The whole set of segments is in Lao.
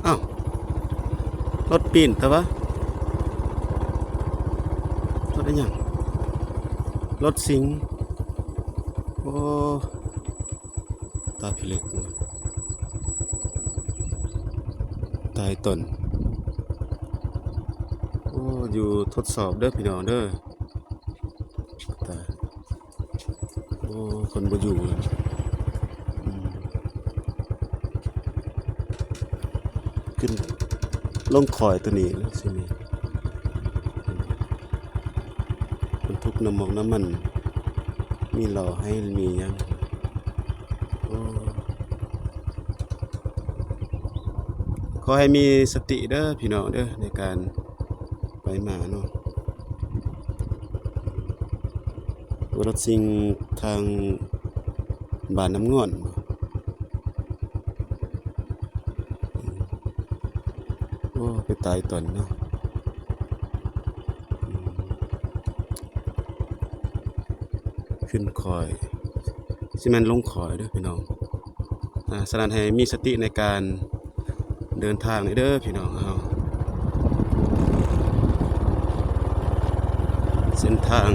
ອ້າວ ລົດປີ້ນແຕ່ວ່າ ລົດອີ່ຫຍັງ? ລົດສິງ. ໂອ້ ຕາພິລຶກ ຕາຍຕົນ. ໂອ້ ຢູ່ທົດສອບເດີພີ່ນ້ອງເດີ. ຕາຍ ໂອ້ ຄົນບໍ່ຢູ່ເລີຍ. ອືມ ຂຶ້ນລົງຄອຍຕົວນີ້ແລ້ວຊິມີ ບັນທຸກນ້ຳມັນ ນ້ຳມັນ ມີເຫຼົ້າໄຮ ມີຫຍັງ. ໂອ້ ຂໍໃຫ້ມີສະຕິເດີພີ່ນ້ອງເດີ ໃນການໄປມາເນາະ. ໂອ້ ລົດສິງທາງບ້ານນ້ຳງ່ອນ. ໂອ້ ໄປຕາຍຕົນເນາະ. ອືມ ຂຶ້ນຄອຍ ຊິແມ່ນລົງຄອຍເດີພີ່ນ້ອງ. ອ່າ ສະນັ້ນໃຫ້ມີສະຕິໃນການເດີນທາງນີ້ເດີພີ່ນ້ອງເຮົາ. ເສັ້ນທາງ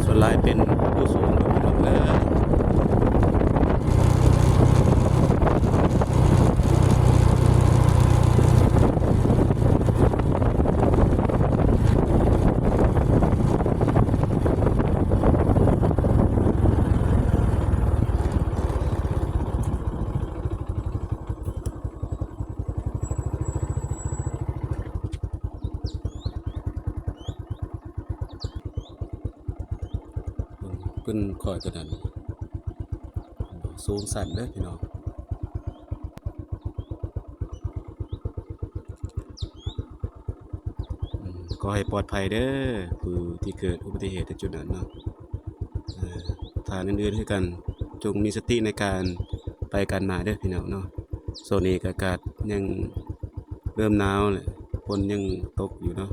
ສ່ວນຫຼາຍເປັນພູສູງເດີພີ່ນ້ອງເດີ. ເພິ່ນ ຂ້ອຍຕົວນັ້ນສູງຊັນເດີພີ່ນ້ອງ. ອືມ ຂໍໃຫ້ປອດໄພເດີ ຜູ້ທີ່ເກີດອຸບັດຕິເຫດໃນຈຸດນັ້ນເນາະ. ເອີ ທ່ານອື່ນໆຄືກັນ ຈົ່ງມີສະຕິໃນການໄປການມາເດີພີ່ນ້ອງເນາະ. ຊ່ວງນີ້ກໍອາກາດຍັງເລີ່ມໜາວແຫຼະ ຝົນຍັງຕົກຢູ່ເນາະ.